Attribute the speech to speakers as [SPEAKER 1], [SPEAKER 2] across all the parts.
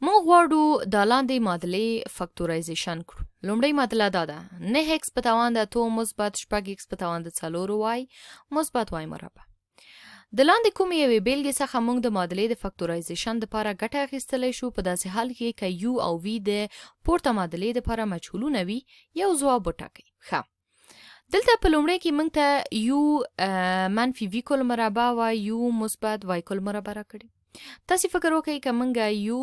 [SPEAKER 1] موږ غواړو دا لاندې معادلې فکتورایزیشن کړو. لومړۍ معادله دا ده، 9 ایکس په توان د 8 مثبت 6 ایکس په توان د 4 وای مثبت وای مربع. د لاندې کومې یوې بېلګې څخه موږ د معادلې د فکتورایزیشن دپاره ګټه اخیستلی شو، په داسې حال کې که یو او وي د پورته معادلې دپاره مجهولونه وي، یو ځواب وټاکئ. ښه، دلته په لومړۍ کې موږ ته یو منفي وي کل مربع و یو مثبت وای کل مربع راکړي. تاسې فکر وکړئ که موږ یو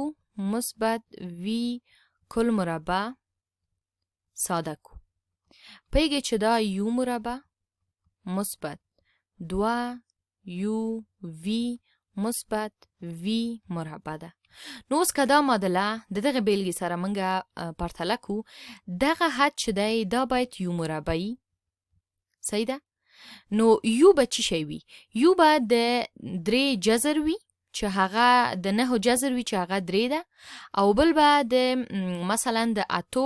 [SPEAKER 1] مثبت وي کل مربع ساده کو، پوهېږئ چې دا یو مربع مثبت 2 یو وي مثبت وي مربع ده. نو اوس که دا معادله د دغې بېلګې سره موږ پرتله کو، دغه حد چې دی دا باید یو مربع وي، صحیح ده؟ نو یو به چی شی وي؟ یو به د 3 جذر وي چې هغه د 9 جذر وي چې هغه 3 ده، او بل به د مثلا د 8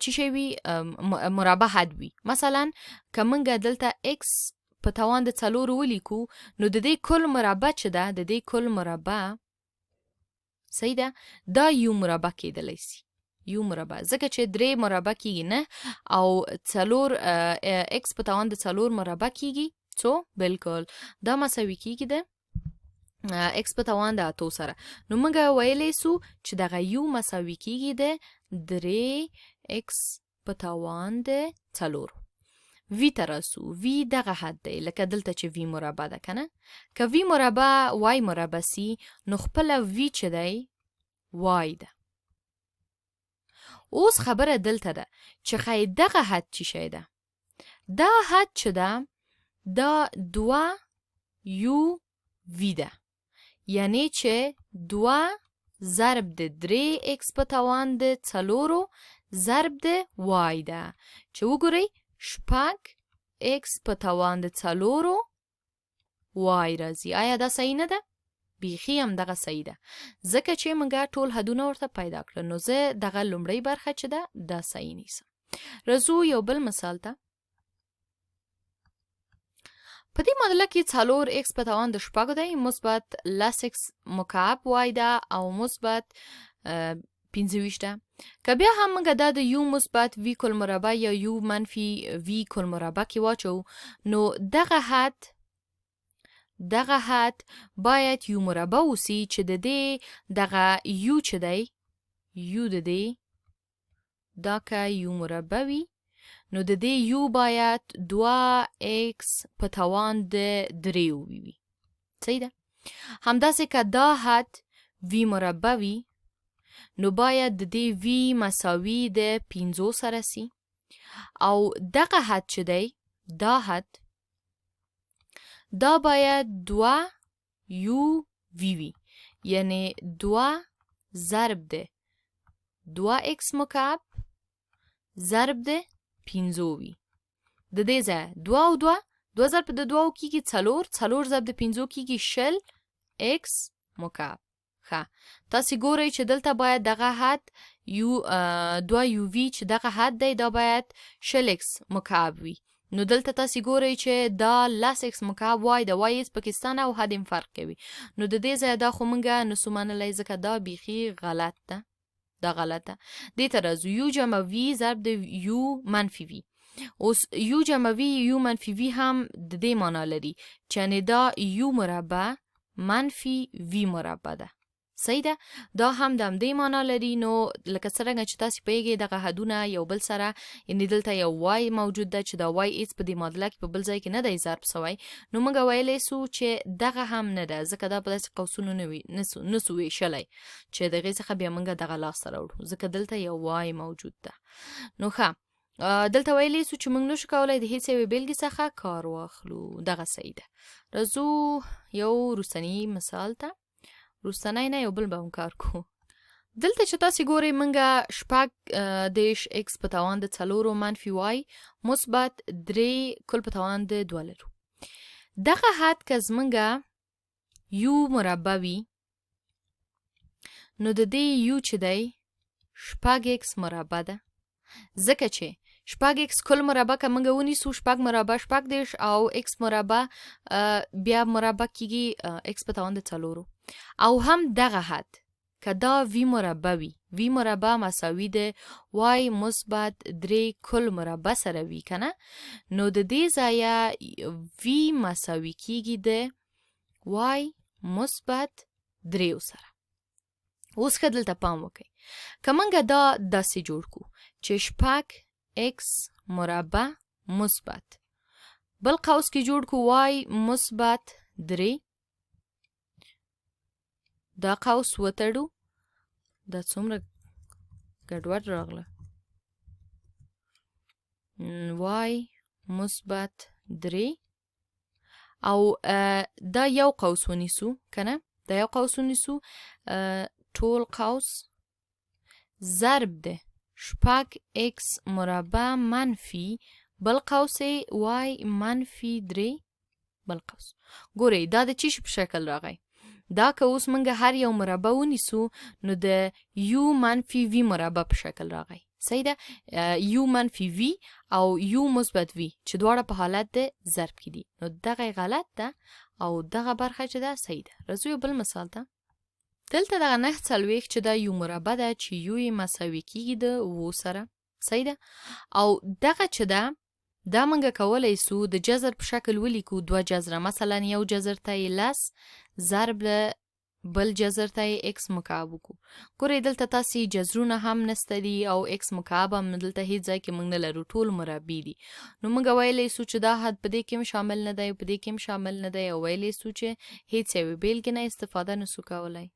[SPEAKER 1] چی شی وي، مربع حد وي. مثلا که موږ دلته ایکس په توان د 4 ولیکو، نو د دې کل مربع چې ده، د دې کل مربع، صحیح ده، دا یو مربع کېدلی سي، یو مربع، ځکه چې 3 مربع کیږي نه، او 4 ایکس په توان د 4 مربع کیږي څو؟ بالکل دا مساوي کیږي د ایکس په توان د 8 سره. نو موږ ویلی سو چې دغه یو مساوي کیږي د 3 ایکس په توان د 4. وی ته راسو، وی دغه حد دی، لکه دلته چې وی مربع ده که نه، که وی مربع وای مربع سي، نو خپله وی چې دی وای ده. اوس خبره دلته ده چې ښایي دغه حد چی شی ده؟ دا حد چې ده دا 2 یو وی ده، یعنی چې 2 ضرب د 3 ایکس په توان د 4 ضرب د وای ده، چې وګورئ 6 ایکس په توان د 4 وای راځي. آیا دا صحیح نه ده؟ بیخي هم دغه صحیح ده، ځکه چې موږ ټول حدونه ورته پیدا کړل. نو زه دغه لومړۍ برخه چې ده دا صحیح نیسم. راځو یو بل مثال ته. په دې معادله کې 4 ایکس په توان د 6 دی، مثبت 10 ایکس مکعب وای ده او مثبت 25 ده. که بیا هم موږ دا د یو مثبت وی کل مربع یا یو منفي وی کل مربع کې واچو، نو دغه حد باید یو مربع اوسي چې د دې دغه یو چې دی، یو د دې دا که یو مربع وي، نو د دې یو باید 2 ایکس په توان د 3 وي، صحیح ده؟ همداسې که دا حد وی مربع وي، نو باید د دې وی مساوي د 5 سره سي، او دغه حد چې دی دا حد دا باید 2 یو وی وي، یعنی 2 ضرب د 2 ایکس مکعب ضرب د 5 وي. د دې ځایه 2 او 2، 2 ضرب د 2 کیږي 4، 4 ضرب د 5 کیږي 20 ایکس مکعب. ښه، تاسې ګورئ چې دلته باید دغه حد یو 2 یو وي چې دغه حد دی دا باید 20 ایکس مکعب وي. نو دلته تاسې ګورئ چې دا 10 ایکس مکعب وای ده، وای ایکس پکې سته نه او حد هم فرق کوي. نو د دې ځایه دا خو موږ نسو منلی، ځکه دا بیخي غلط ده، دا غلط ده. دې ته راځو، یو جمع وي ضرب د یو منفي وي. اوس یو جمع وي یو منفي وي هم د دې معنا لري چې یعنې دا یو مربع منفي وي مربع ده، صحیح ده؟ دا هم د همدې معنا لري. نو لکه څرنګه چې تاسې پوهېږئ دغه حدونه یو بل سره، یعنې دلته یو وای موجود ده چې دا وای هېڅ په دې معادله کې په بل ځای کې نه دی ضرب سوی، نو موږ ویلی سو چې دغه هم نه ده، ځکه دا په داسې قوسونو نه وي، نسو ویشلی چې دغې څخه بیا موږ دغه لاسته راوړو، ځکه دلته یو وای موجود ده. نو ښه، دلته ویلی سو چې موږ نشو کولی د هېڅ یوې بېلګې څخه کار واخلو، دغه صحیح ده. راځو یو وروستني مثال ته، وروستنی نه یو بل به هم کار کوو. دلته چې تاسې ګورئ موږ 36 ایکس په توان د 4 منفي وای مثبت 3 کل په توان د 2 لرو. دغه حد که زموږ یو مربع وي، نو د دې یو چې دی 6 ایکس مربع ده، ځکه چې 6 ایکس کل مربع که موږ ونیسو 6 مربع 36 او ایکس مربع بیا مربع کیږي ایکس په توان د 4، او هم دغه حد که دا وی مربع وي، وی مربع مساوي د وای مثبت درې کل مربع سره وي کنه، نو د دې ځایه وی مساوي کیږي د وای مثبت دریو سره. اوس ښه دلته پام وکړئ، که موږ دا داسې جوړ کو چې شپږ ایکس مربع مثبت بل قوس کې جوړ کو وای مثبت درې، دا قوس وتړو، دا څومره ګډوډ راغله، وای مثبت درې او دا یو قوس ونیسو کنه، دا یو قوس ونیسو، ټول قوس ضرب ده شپږ ایکس مربع منفي بل قوس وای منفي درې بل قوس. ګورئ دا د چی شي په شکل راغی؟ دا که اوس موږ هر یو مربع ونیسو نو د یو منفي وی مربع په شکل راغی، صحیح ده؟ یو منفي وی او یو مثبت وی چې دواړه په حالت د ضرب کې دي، نو دغه غلط ده او دغه برخه چې ده صحیح ده. راځو یو بل مثال ته. دلته دغه 49 چې دا یو مربع ده چې یو یې مساوي کیږي د اوو سره، صحیح ده؟ او دغه چې ده دا موږ کولی سو د جذر په شکل ولیکو، دوه جذره، مثلا یو جذر ته یې لس ضرب له بل جذر ته یې ایکس مکعب وکړو. ګورئ دلته تاسې جذرونه هم نسته دي او ایکس مکعب هم دلته هیڅ ځای کې موږ نه لرو، ټول مربع دي. نو موږ ویلی سو چې دا حد په دې کې هم شامل نه دی، په دې کې هم شامل نه دی، او ویلی سو چې هیڅ یوې بیلګې نه استفاده نسو کولی.